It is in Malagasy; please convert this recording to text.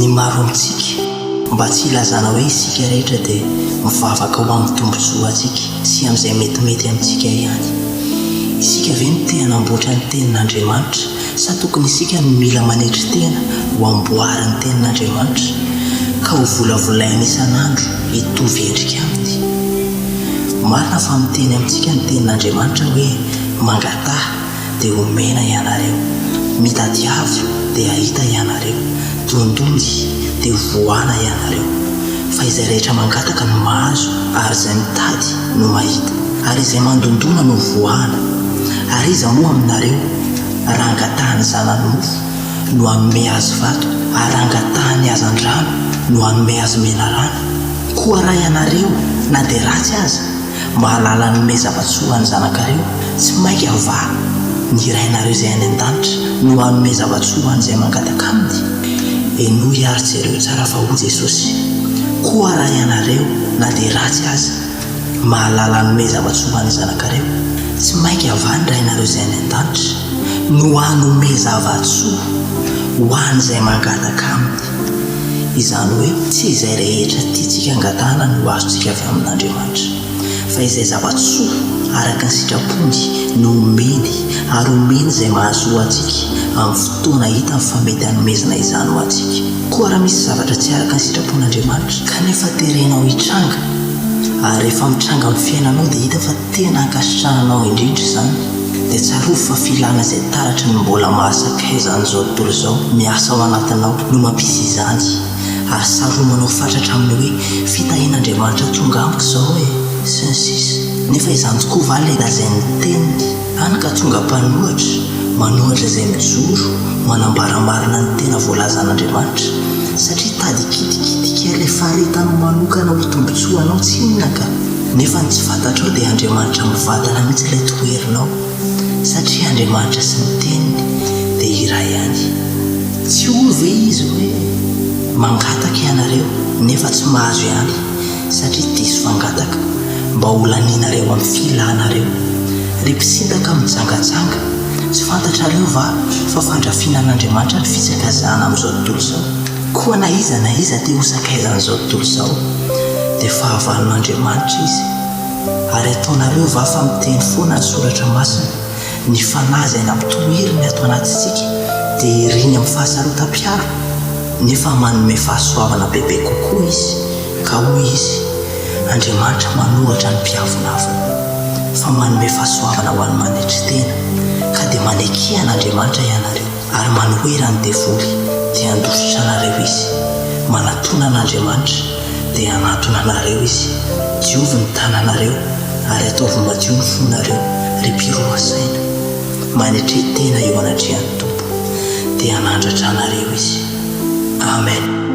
Ny maro amintsika, mba tsy hilazana hoe isika rehetra dia mivavaka ho amin'ny tombontsoantsika sy amin'izay metimety amintsika ihany. Isika ve no te hanamboatra ny Tenin'Andriamanitra sa tokony isika no mila manetry tena ho amboarin'ny Tenin'Andriamanitra ka ho volavolainy isan'andro hitovy endrika aminy? Marina fa miteny amintsika ny Tenin'Andriamanitra hoe mangataha dia homena ianareo, mitadiava dia hahita ianareo, dondony dia hovohana ianareo. Fa izay rehetra mangataka no mahazo, ary izay mitady no mahita, ary izay mandondona no vohana. Ary iza moa aminareo, raha angatahan'ny zanany mofo, no hanome azy vato, ary raha angatahany hazandrano, no hanome azy menarana? Koa raha ianareo, na dia ratsy aza, Mahalala hanome zava-tsoa ny zanakareo, tsy mainka va ny Rainareo izay any an-danitra no hanome zava-tsoa ho an'izay mangataka Aminy? Henoy ary jereo tsara fa hoy Jesosy, Koa raha ianareo, na dia ratsy aza, mahalala hanome zava-tsoa ho an'ny zanakareo, tsy mainka va ny Rainareo izay any an-danitra no hanome zava-tsoa ho an'izay mangataka Aminy? Izany hoe tsy izay rehetra tiantsika angatahana no azontsika avy amin'Andriamanitra, fa izay zava-tsoa araka ny sitrapony no omeny, ary omeny izay mahasoa antsika amin'ny fotoana hitany fa mety hanomezana izany ho antsika. Koa raha misy zavatra tsy araka ny sitrapon'Andriamanitra, kanefa terenao hitranga, ary rehefa mitranga amin'ny fiainanao dia hita fa Tena ankasitrahanao indrindra izany, dia tsarovy fa filana izay taratry ny mbola mahasakaiza an'izao tontolo izao miasa ao anatinao no mampisy izany, ary saromanao fatratra amin'ny hoe fitahian'Andriamanitra tonga amiko izao e! sy ny sisa Nefa izany tokoa va ilay lazain'ny teniny? Hany ka tonga mpanohatra, manohatra izay mijoro, manambara marina ny tena voalazan'Andriamanitra, satria tady hikitikitika ilay faritany manokana ho tombontsoanao tsinona ka! Nefa ny tsy fantatrao dia Andriamanitra mivantana mihitsy ilay toherinao satria Andriamanitra sy ny teniny dia iray ihany. Tsy hoy ve izy hoe mangataka ianareo nefa tsy mahazo ihany satria diso fangataka mba ho lanianareo amin'ny filanareo. Ry mpisintaka mijangajanga, tsy fantatrareo va fa fandrafiana an'Andriamanitra ny fitsakazahana amin'izao tontolo izao? Koa na iza na iza te ho sakaizan'izao tontolo izao, dia fahavalon'Andriamanitra izy. Ary ataonareo va fa miteny foana ny Soratra Masina, ny fanahy izay nampitoeriny ato anatintsika dia iriny amin'ny fahasarotam-piaro? Nefa manome fahasoavana bebe kokoa Izy, ka hoy Izy, Andriamanitra manohatra ny mpiavonavona, fa manome fahasoavana ho an'ny manetry tena, ka dia maneke an'Andriamanitra ianareo. Ary manohera ny devoly, dia handositra anareo izy. Manatòna an'Andriamanitra, dia hanatona anareo izy. Diovy ny tananareo, ary ataovy madio ny fonareo, ry mpiroa saina. Manetre tena eo anatrehan'ny Tompo, dia hanandratra anareo izy. Amen.